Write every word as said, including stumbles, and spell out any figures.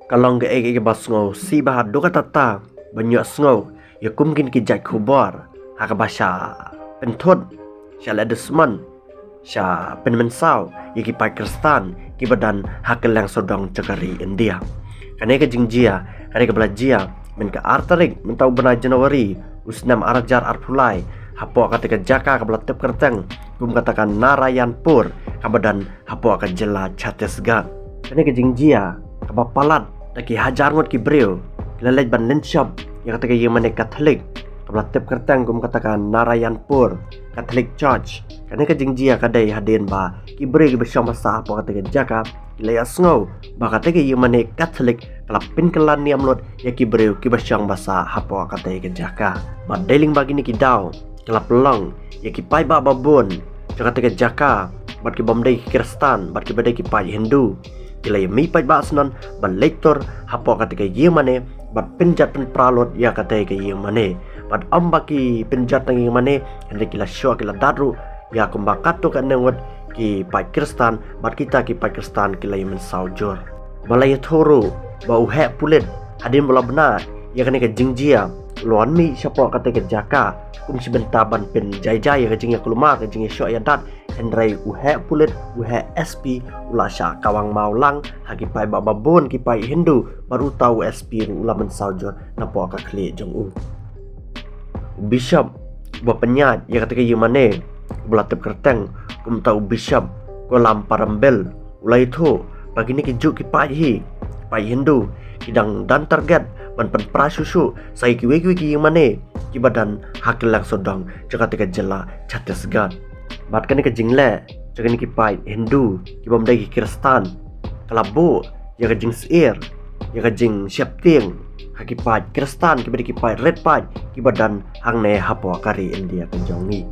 Ka long kaei kaei kaba sngewsih bha haduh katta katta ban ïohsngew ïa kum kine ki jait khubor ha kaba sha pynthut, sha leh dusmon, sha pynmynsaw ïa ki paid Khristan kiba don ha kylleng sawdong jong ka ri India. Kane ka jingjia ka dei kaba la jia mynta ka ar tarik mynta u bnai January u snem ar hajar arphew lai hapoh kata ka jaka kaba la tip kyrteng kum kata ka Narayanpur kaba don hapoh ka jylla Chhattisgarh. Kane ka jingjia kaba palat da ki hajar ngut ki briew ki la leit ban lynshop ïa kata ka ïingmane Katholik kaba la tip kyrteng kum kata ka Narayanpur Catholic Church. Kane ka jingjia ka dei hadien ba ki briew kiba shong basa hapoh kata ka jaka ki la ïohsngew ba kata ka ïingmane Katholik ka la pynkylla niam lut ïa ki briew kiba shong basa hapoh kata ka jaka. Bad dei lyngba kine ki daw ka la pynlong ïa ki paidbah babun jong kata ka jaka, bad ki bym dei ki Khristan bad kiba dei ki paid Hindu ki la ïa mih paidbah shnong ban leit tur hapoh kata ka ïingmane bad pynjot pynpra lut ïa kata ka ïingmane. Bad ym ba ki pynjot tang ïingmane, hynrei ki la shoh ki la dat ruh ïa kumba katto katne ngut ki paid Khristan, bad kita ki paid Khristan ki la ïa mynsaw jur. Ba la ïathuh ruh ba u heh pulit hadien ba u la bna ïa kane ka jingjia u la wan mih shapoh kata ka jaka kum shi bynta ban pynjaijai ïa ka jingïakulmar, ka jingïashoh ïadat, hynrei u heh pulit, u heh S P u la shah kawang maw lang ha ki paidbah babun ki paid Hindu, bad uta u S P ruh u la mynsaw jur napoh ka khlieh jong u. U bishop uba pynïaid ïa kata ka ïingmane uba la tip kyrteng kum uta u Bishop Kolam Parambil u la ïathuh ba kine ki juh ki paid hi, paid Hindu, ki dang don target ban pynpra shuh shuh sa ïa kiwei kiwei ki ïingmane kiba don ha kylleng sawdong jong kata ka jylla Chhattisgarh. Bad kane ka jingleh jong kine ki paid Hindu ki bym dei ki Khristan ka la buh ïa ka jingsyier, ïa ka jingsheptieng ha ki paid Khristan kiba dei ki paid rit paid kiba don hangne hapoh ka ri India ka jong ngi.